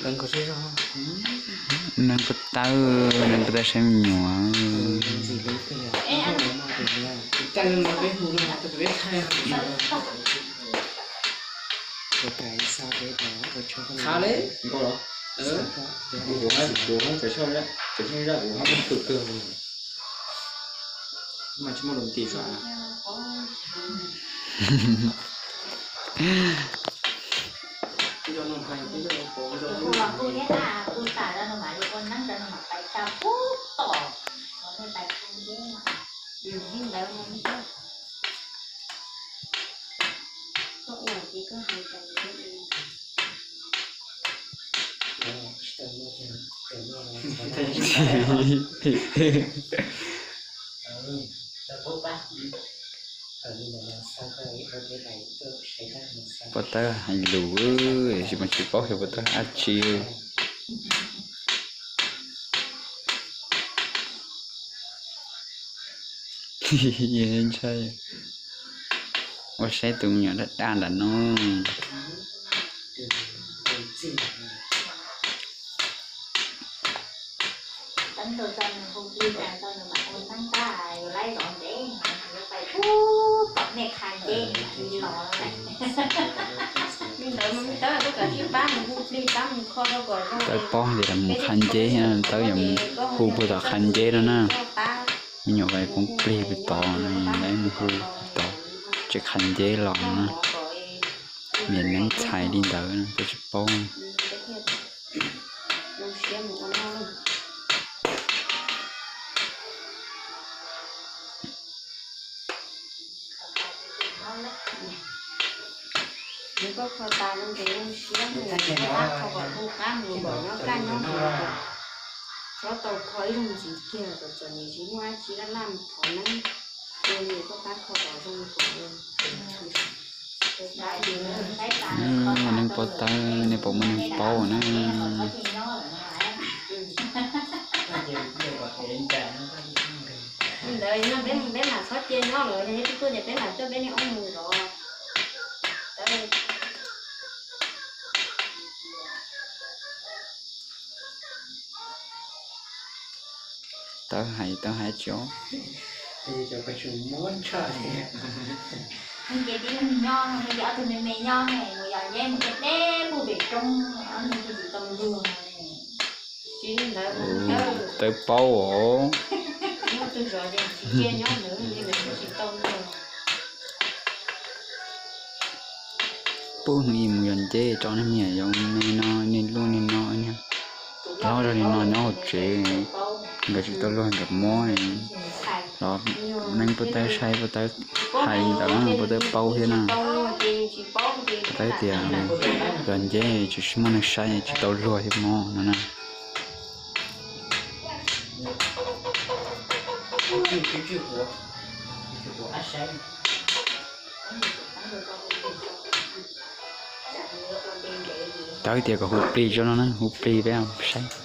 Neeg puag ta, neeg puag ta saib me nyuam. Puag ta hais lus, tsis mas tsis paub xyov puag ta dab tsi. Ntshai, ua saib tus me nyuam daj daj ntawm no. Tawb paub tias mus qha nceb, tawb yuav mus hu puag tom qha nceb no na. Me nyuam vais poob plig puag tod, lawv mus hu tod, tseem qha nceb los na. Niam neeb txhais li ntawd tawb tsis paub. Neeg paub tawb, nej puas muaj neeg paub na? Tawb hais, tawb hais tsis os. Tawb paub os. Pub hnub ib mus yos nceb tso, nej me nyuam yos niaj no niaj lub niaj no niaj hlob zog li no nyob hauv tsev, nkawd tsis tau luag nkawd mob los neeg puag ta saib puag ta hais li ntawd puag ta paub thiab na. Puag ta tias yos nceb tsis muaj neeg saib tsis tau luag thiab mob no na. Tawb tias kom hu plig tso no na, hu plig peb saib.